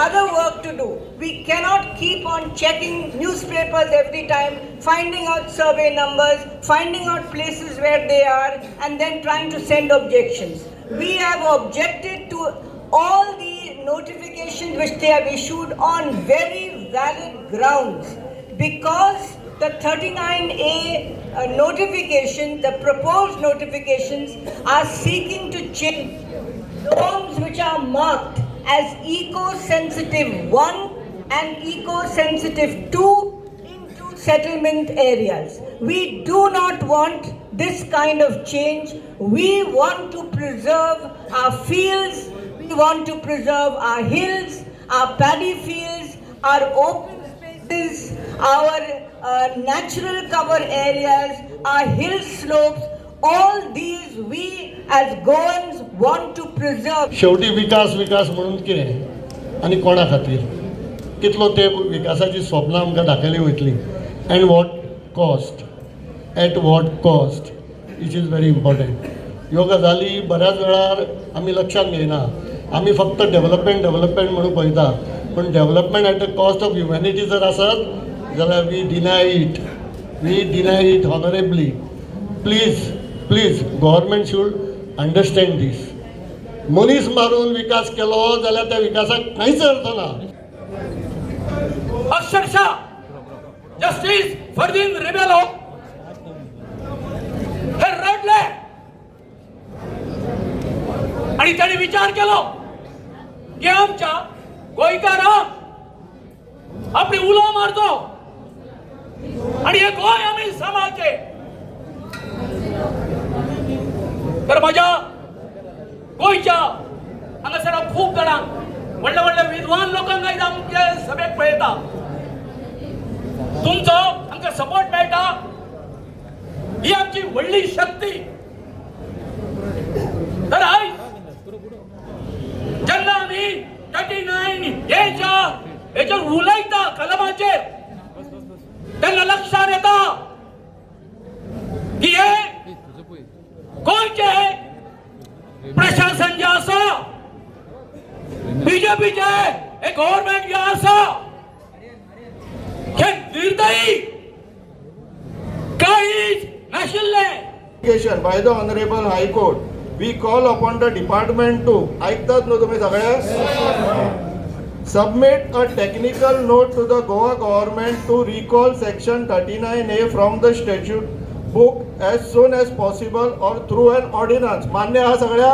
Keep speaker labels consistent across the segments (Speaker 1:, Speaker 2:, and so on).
Speaker 1: other work to do. We cannot keep on checking newspapers every time, finding out survey numbers, finding out places where they are, and then trying to send objections. We have objected to all the notifications which they have issued on very valid grounds, because the 39A notification, the proposed notifications are seeking to change zones which are marked as eco-sensitive 1 and eco-sensitive 2 into settlement areas. We do not want this kind of change. We want to preserve our fields, we want to preserve our hills, our paddy fields, our open spaces, our natural cover areas, our hill slopes. All these we as Goans want to preserve.
Speaker 2: शेवटी विकास विकास म्हणून कितें आनी कोणा खातीर कितलो ते विकासाची स्वप्नां आमकां दाखयली वयतली, and what cost, at what cost, which is very important. ह्यो गजाली बऱ्याच वेळार आमी लक्षांत घेयना. आमी फक्त डेवलपमेंट डेवलपमेंट म्हणून पळयता, पूण development at the cost of humanity जर आसत जाल्यार we deny it, we deny it honourably. Please please government should understand this. मनीस मारून विकास केलो जाल्यार त्या विकासाक कांयच अर्थ ना.
Speaker 3: अक्षरशः जस्टिस फर्दिन रिबेलो हे रडले आणि त्यांनी विचार केलो की आमच्या गोंयकारांक आपली उलो मारतो आणि हे गोंय आमी सांबाळचे. तर माझ्या गोंयच्या हांगासर हांव खूब जाणांक व्हडले व्हडले विद्वान लोकांक आयज आमचे सभेक पळयता. तुमचो आमकां सपोर्ट मेळटा, ही आमची व्हडली शक्ती. तर आयज जेन्ना आमी 39 हेच्या हेचेर उलयता कलमाचेर, तेन्ना लक्षात येता की हे गोंयचे प्रशासन जे आसा, बीजेपीचे हे गव्हर्नमेंट जे आसा, हे निर्दयी काहीच नाशिल्लें.
Speaker 4: By the Honorable High Court, we call upon the department to, ऐकतात न्हू तुमी सगळे, submit a technical note to the Goa government to recall section 39A from the statute book as soon as possible or through an ordinance. मान्य आहा सगळ्या?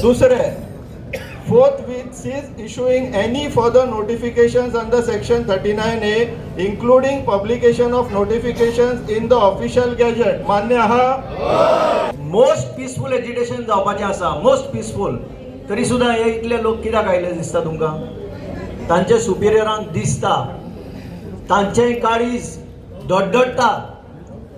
Speaker 4: दुसरे, forthwith cease issuing any further notifications under section 39A, including publication of notifications in the official gazette. मान्य आहा?
Speaker 5: Most peaceful agitation जावपाचें आसा, most peaceful. तरी सुद्दां हे इतले लोक कित्याक आयले दिसता तुमकां? तांचे सुपिरियरांक दिसता, तांचें काळीज डडडटा,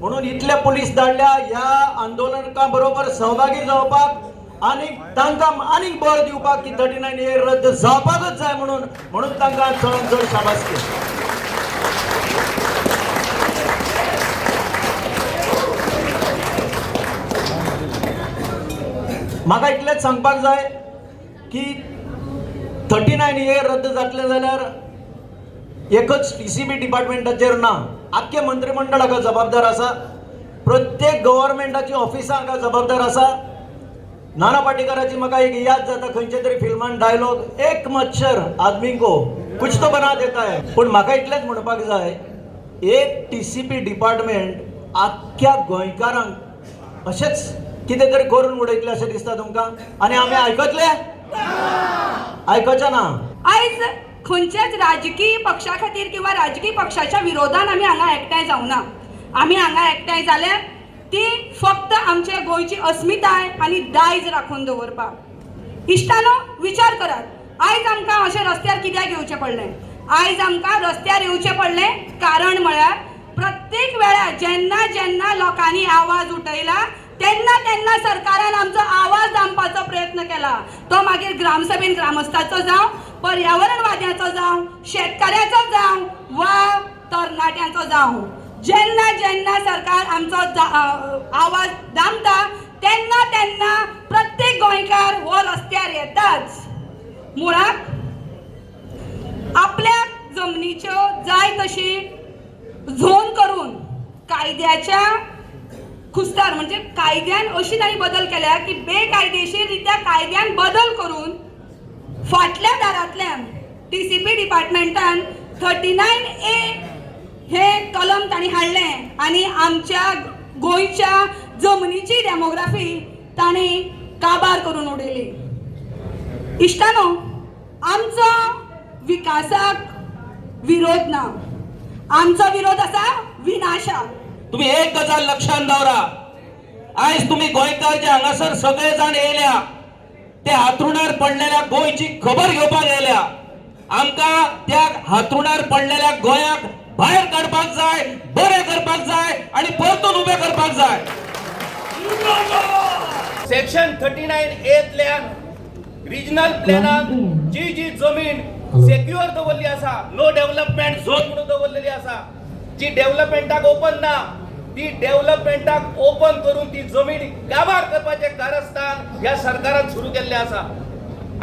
Speaker 5: म्हणून इतले पुलीस धाडल्या ह्या आंदोलकां बरोबर सहभागी जावपाक आनी तांकां आनीक बळ दिवपाक की 39A रद्द जावपाकच जाय म्हणून, म्हणून तांकां चडान चड शाबासकी. म्हाका इतलेंच सांगपाक जाय की 39A रद्द जातलें जाल्यार एकच TCB डिपार्टमेंटाचेर ना, आख्खे मंत्रिमंडळ हाका जबाबदार आसा, प्रत्येक गव्हर्मेंटाची ऑफिसां हाका जबाबदार आसा. नाना पाटेकराची म्हाका एक याद जाता, खंयच्या तरी फिल्मान डायलॉग, एक मच्छर आदमी को कुछ तो बना देता है. पूण म्हाका इतलेंच म्हणपाक जाय, एक TCP department आख्ख्या गोंयकारांक अशेंच कितें तरी करून उडयतलें अशें दिसता तुमकां? आनी आमी आयकतले? आयकचें ना.
Speaker 6: आयज खंयच्याच राजकीय पक्षा खातीर किंवा राजकीय पक्षाच्या विरोधान आमी हांगा एकठांय जावना. आमी हांगा एकठांय जाल्यार ती फक्त आमच्या गोंयची अस्मिताय आनी दायज राखून दवरपाक. इश्टानो, विचार करात, आयज आमकां अशें रस्त्यार कित्याक येवचें पडलें? आयज आमकां रस्त्यार येवचें पडलें कारण म्हळ्यार प्रत्येक वेळार जेन्ना जेन्ना लोकांनी आवाज उठयला तेन्ना तेन्ना सरकारान आमचो आवाज दामपाचो प्रयत्न केला. तो मागीर ग्रामसभेन ग्रामस्थाचो जावं, पर्यावरणवाद्याचो जावं, शेतकाऱ्याचो जावं वा तरणाट्यांचो जावं, जेन्ना जेन्ना सरकार आमचो आवाज दामता तेन्ना तेन्ना प्रत्येक गोंयकार हो रस्त्यार येताच. मुळात आपल्या जमनीच्यो जाय तशी झोन करून कायद्याच्या खुस्तार, म्हणजे कायद्यान अशी तांणी बदल केल्या की बेकायदेशीर रित्या कायद्यान बदल करून फाटल्या दारांतल्यान टीसीपी डिपार्टमेंटान 39A हे कलम तांणी हाडलें आनी आमच्या गोंयच्या जमनीची डेमोग्राफी तांणी काबार करून उडयली. इश्टानो, आमचो विकासाक विरोध ना, आमचो विरोध आसा विनाशाक.
Speaker 7: तुम्ही एक गजाल लक्षात दवरा, आयज तुम्ही गोंयकार जे हांगासर सगळे जाण येयल्या ते हातरुणार पडलेल्या गोंयची खबर घेवपाक येयल्या. आमकां त्या हातरुणार पडलेल्या गोंयाक भायर काडपाक जाय, बरें करपाक जाय आनी परतून उबें करपाक जाय.
Speaker 8: सेक्शन 39 एतल्यान रिजनल प्लॅनान जी जी जमीन सेक्युअर दवरली आसा, नो डेव्हलपमेंट झोन म्हणून दवरलेली आसा, जी डेव्हलपमेंटाक ओपन ना ती डेव्हलपमेंटाक ओपन करून ती जमीन काबार करपाचें कारस्थान ह्या सरकारान सुरू केल्लें आसा.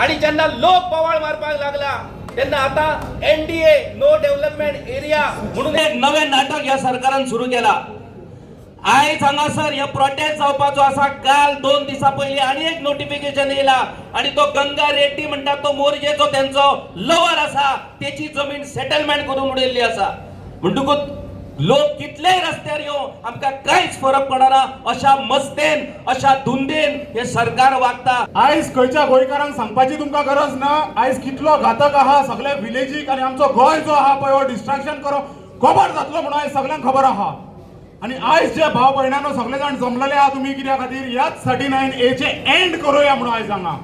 Speaker 8: आनी जेन्ना लोक बोवाळ मारपाक लागला तेन्ना आतां एनडीए नो डेव्हलपमेंट एरिया
Speaker 7: म्हणून एक नवें नाटक ह्या सरकारान सुरू केला. आयज हांगासर हे प्रोटेस्ट जावपाचो आसा. काल 2 दिसां पयलीं आनी एक नोटिफिकेशन येयला आनी तो गंगा रेड्डी म्हणटा तो मोरजेचो तेंचो लवर आसा, तेची जमीन सेटलमेंट करून उडयल्ली आसा. म्हणटकूच लोक कितलेय रस्त्यार येवं आमकां कांयच फरक पडना अशा मस्तेन, अशा धुंदेन हे सरकार वागता.
Speaker 9: आयज खंयच्या गोंयकारांक सांगपाची तुमकां गरज ना. आयज कितलो घातक आहा सगळे विलेजीक आनी आमचो गोंय जो आहा पळय हो डिस्ट्रक्शन करो खबर जातलो म्हणून आयज सगळ्यांक खबर आहा. आनी आयज जे भाव भयणांनो सगळे जाण जमलेले आहा तुमी कित्या खातीर, ह्याच 39A चे एंड करूया म्हणून आयज हांगा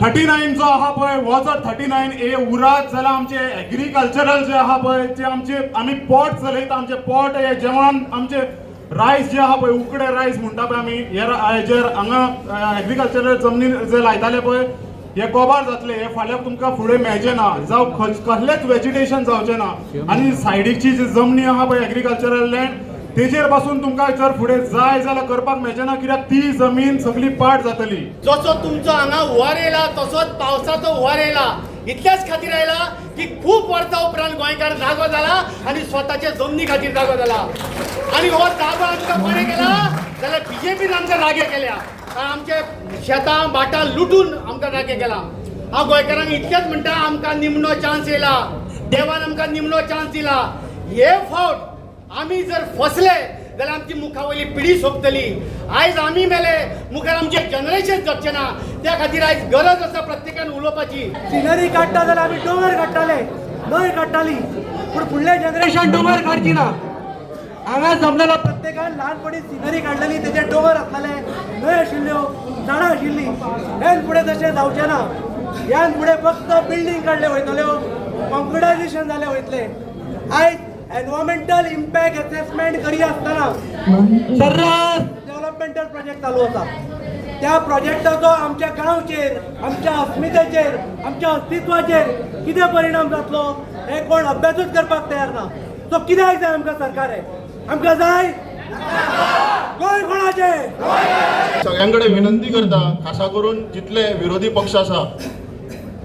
Speaker 9: 39 जो आहा पळय हो जर 39A उरात जाल्यार आमचे एग्रीकल्चरल जे आहा पळय जे आमचे आमी पोट चलयता, आमचे पोट हे जेवण आमचे रायस जे आहा पळय उकडे रायस म्हणटा पळय आमी, हे जे हांगा एग्रीकल्चरल जमनीर जे लायताले पळय हे गोबार जातले, हे फाल्यां तुमकां फुडें मेळचें ना, जावं कसलेंच वेजिटेशन जावचें ना. आनी सायडीची जी जमनी आहा पळय एग्रीकल्चरल लँड तेजेर पासून तुमकां जर फुडें जाय जाल्यार करपाक मेळचें ना, कित्याक ती जमीन सगळी पाट जातली.
Speaker 10: जसो तुमचो हांगा हुंवार येयला तसोच पावसाचो हुंवार येयला, इतल्याच खातीर आयला की खूब वर्सां उपरांत गोंयकार जागो जाला आनी स्वताच्या जमनी खातीर जागो जाला. आनी हो जागो आमकां कोणें केला जाल्यार बीजेपीन आमकां जागे केल्या, आमचे शेतां भाटां लुटून आमकां जागे केला. हांव गोंयकारांक इतलेंच म्हणटा, आमकां निमणो चान्स येयला, देवान आमकां निमणो चान्स दिला. हे फावट आमी जर फसले जाल्यार आमची मुखा वयली पिढी सोंपतली. आयज आमी मेले मुखार आमचें जनरेशन जगचें ना. त्या खातीर आयज गरज आसा प्रत्येकान उलोवपाची.
Speaker 11: सिनरी काडटा जाल्यार आमी दोंगर काडटाले, न्हंय काडटाली, पूण फुडलें जनरेशन दोंगर काडची ना. हांगा जमलेलो प्रत्येकान ल्हानपणी सिनरी काडलेली, तेजेर दोंगर आसताले, न्हंय आशिल्ल्यो, झाडां आशिल्लीं. ह्यान फुडें तशें जावचें ना. ह्यान फुडें फक्त बिल्डींग काडले वयतल्यो, कॉन्क्रिटायजेशन जालें वयतलें. आयज एनवायरमेंटल इम्पॅक्ट असेसमेंट करी आसतना सर्रास डेव्हलपमेंटल प्रोजेक्ट चालू आसा. त्या प्रोजेक्टाचो आमच्या गांवचेर, आमच्या अस्मितेचेर, आमच्या अस्तित्वाचेर कितें परिणाम जातलो हें कोण अभ्यासूच करपाक तयार ना. सो कित्याक जाय आमकां सरकार? हें आमकां जाय गोंय कोणाचें.
Speaker 4: सगळ्यां कडेन विनंती करता, खासा करून जितले विरोधी पक्ष आसा,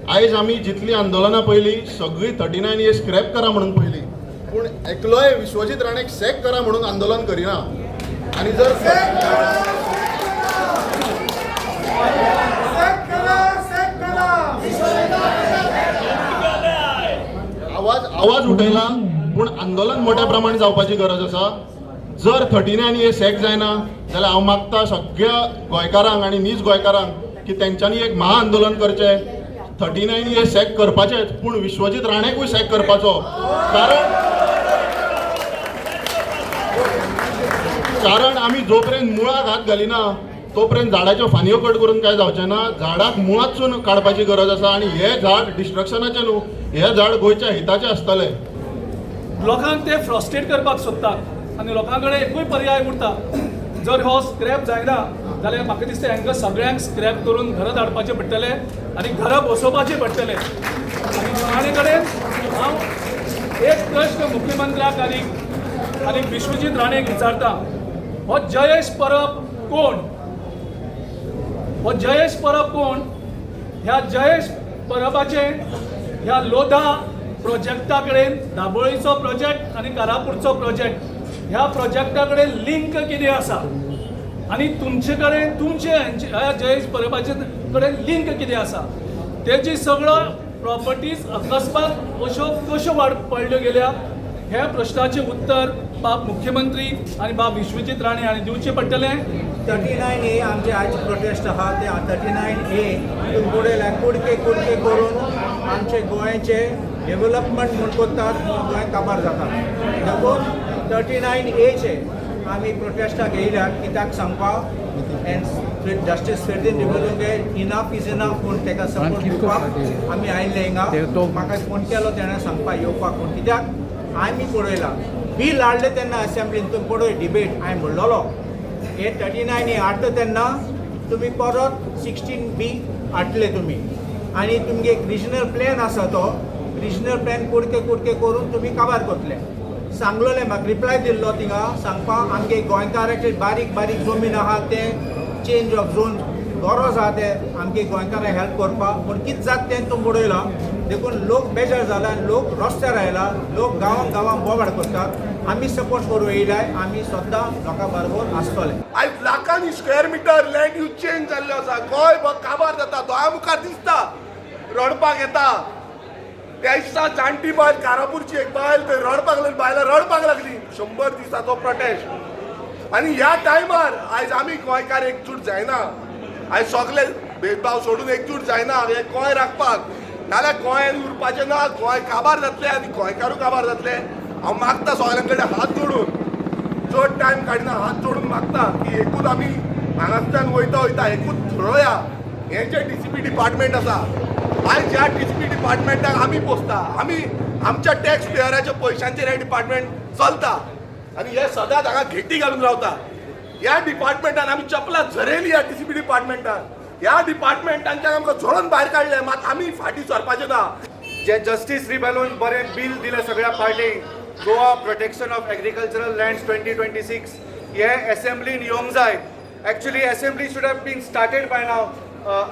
Speaker 4: आयज आमी जितली आंदोलनां पयली सगळीं 39A scrap करा म्हणून पयली, पूण एकलोय विश्वजीत राणेक सॅक करा म्हणून आंदोलन करिना. आनी जर आवाज उठयला पूण आंदोलन मोठ्या प्रमाणे जावपाची गरज आसा. जर 39A sack जायना जाल्यार हांव मागता सगळ्या गोंयकारांक आनी नीज गोंयकारांक की तेंच्यांनी एक महाआंदोलन करचें, 39A sack करपाचेच, पूण विश्वजीत राणेकूय सॅक करपाचो. कारण आमी जो पर्यंत मुळाक हात घालिना तो पर्यंत झाडाच्यो फांदयो कट करून काय जावचें ना. झाडाक मुळांतसून काडपाची गरज आसा आनी हें झाड डिस्ट्रक्शनाचें न्हू, हें झाड गोंयच्या हिताचें आसतलें.
Speaker 3: लोकांक ते फ्रस्ट्रेट करपाक सोदतात आनी लोकां कडेन एकूय पर्याय उरता, जर हो स्क्रॅप जायना जाल्यार म्हाका दिसता हांकां सगळ्यांक स्क्रॅप करून घरां धाडपाचें पडटलें आनी घरां बसोवपाचें पडटलें. आनी निमाणे कडेन हांव एक प्रश्न मुख्यमंत्र्याक आनी विश्वजीत राणेक विचारता, हो जयेश परब कोण? हो जयेश परब कोण? ह्या जयेश परबाचे ह्या लोधा प्रोजेक्टा कडेन, दाबोळीचो प्रोजेक्ट आनी कारापूरचो प्रोजेक्ट, ह्या प्रोजेक्टा कडेन लिंक कितें आसा आनी तुमचे कडेन तुमचे ह्या जयेश परबाचे कडेन लिंक कितें आसा, तेजी सगळो प्रॉपर्टीज अकस्मात अश्यो कश्यो वाड पडल्यो गेल्या, ह्या प्रश्नाचें उत्तर बाब मुख्यमंत्री आनी बाब विश्वजीत राणे हांणी दिवचें पडटलें.
Speaker 12: 39A आमचे आयज प्रोटेस्ट आहा ते 39A पळयल्यार कुडके कुडके करून आमचे गोंयचे डेवलपमेंट म्हूण करतात, गोंय काबार जाता. देखून 39Aचे आमी प्रोटेस्टाक येयल्या कित्याक सांगपाक एंड जस्टीस फेर्दीन रिबेलोगे इनफ is enough म्हूण तेका सपोर्ट दिवपाक आमी आयिल्ले हिंगा. म्हाका फोन केलो तेणें सांगपाक येवपाक म्हूण, कित्याक आमी पळयलां बील हाडलें तेन्ना असेंब्लीन तुमी पळय डिबेट हांवें म्हणलेलो हे 39A हाडटा तेन्ना तुमी परत 16B हाडटले तुमी आनी तुमगे एक रिजनल प्लॅन आसा तो रिजनल प्लॅन कुडके कुडके करून तुमी काबार करतले. सांगलोलें म्हाका रिप्लाय दिल्लो थिंगा सांगपाक आमगे गोंयकाराचे बारीक बारीक जमीन आहा ते चेंज ऑफ झोन गरज आहा ते आमगे गोंयकारांक हेल्प करपाक, पूण कितें जाता तें तुमी बडयलां. देखून लोक बेजार जाला आनी लोक रस्त्यार आयला, लोक गांवां गांवां बोवाळ करतात. आमी सपोर्ट करूं येयल्याय आमी सद्दां लोकां बरोबर आसतले.
Speaker 13: आयज लाखांनी square metre land use change जाल्लो आसा. गोंय काबार जाता, दोळ्या मुखार दिसता, रडपाक येता. त्या दिसा जाणटी बायल कारापूरची एक बायल थंय रडपाक लागली, बायलां रडपाक लागली. 100 दिसाचो प्रोटेस्ट आनी ह्या टायमार आयज आमी गोंयकार एकजूट जायना, आयज सगळे भेदभाव सोडून एकजूट जायना हे गोंय राखपाक, नाल्यार गोंयान उरपाचें ना, गोंय काबार जातलें आनी गोंयकारूय काबार जातले. हांव मागता सगळ्यां कडेन हात जोडून, चड टायम काडिना, हात जोडून मागता की एकूच आमी हांगासल्यान वयता वयता एकूच थरोवया. हें जें DCP department आसा, आयज ह्या DCP डिपार्टमेंटाक आमी पोसता, आमी आमच्या टॅक्स पेयराच्या पयशांचेर हें डिपार्टमेंट चलता आनी हे सदांच हांगा घेटी घालून रावता. ह्या डिपार्टमेंटान आमी चपलां झरयली, ह्या DCP डिपार्टमेंटान, ह्या डिपार्टमेंटांच्यान आमकां झोडून भायर काडले, मात आमी फाटीं सरपाचें ना.
Speaker 14: जे जस्टीस रिबेलोन बरें बील दिलें सगळ्या पार्टींक, Goa protection of agricultural lands 2026, हे एसेंब्लीन येवंक जाय. Actually assembly should have been started by now.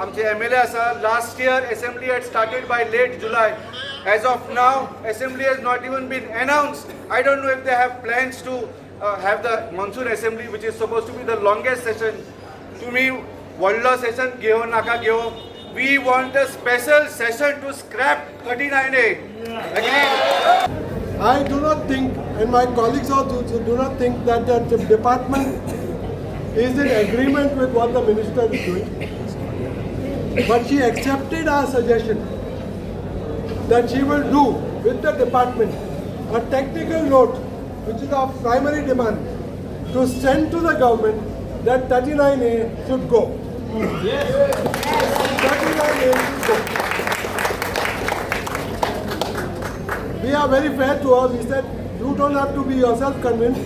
Speaker 14: आमचे MLA आसा, last year assembly had started by late July. As of now assembly has not even been announced. I don't know if they have plans to have the monsoon assembly, which is suppose to be the longest session. तुमी व्हडलो सेशन घेवं नाका घेवं, we want a special session to scrap 39A. Agreed?
Speaker 2: I do not think, and my colleagues also do not think that the department is in agreement with what the minister is doing. But she accepted our suggestion that she will do with the department a technical note, which is our primary demand, to send to the government that 39A should go. Yes. 39A should go. We are very fair to her. We said, you don't have to be yourself convinced,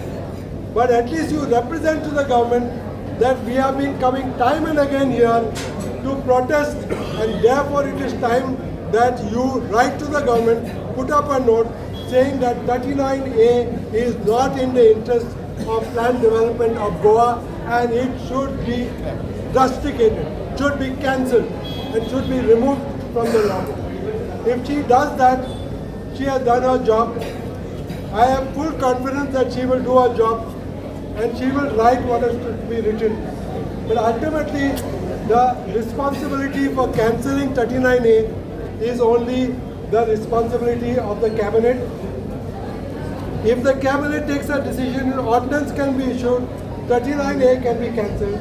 Speaker 2: but at least you represent to the government that we have been coming time and again here to protest, and therefore it is time that you write to the government, put up a note saying that 39A is not in the interest of planned development of Goa and it should be rusticated, should be cancelled and should be removed from the law. If she does that, she has done her job. I have full confidence that she will do her job and she will write what has to be written. But ultimately, the responsibility for cancelling 39A is only the responsibility of the cabinet. If the cabinet takes a decision, an ordinance can be issued, 39A can be cancelled.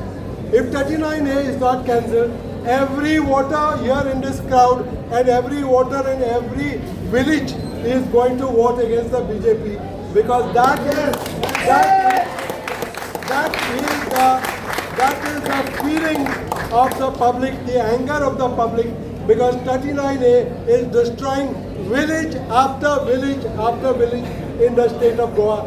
Speaker 2: If 39A is not cancelled, every voter here in this crowd and every voter in every village is going to vote against the BJP, because that is the feeling of the public, the anger of the public, because 39A is destroying village after village after village in the state of Goa.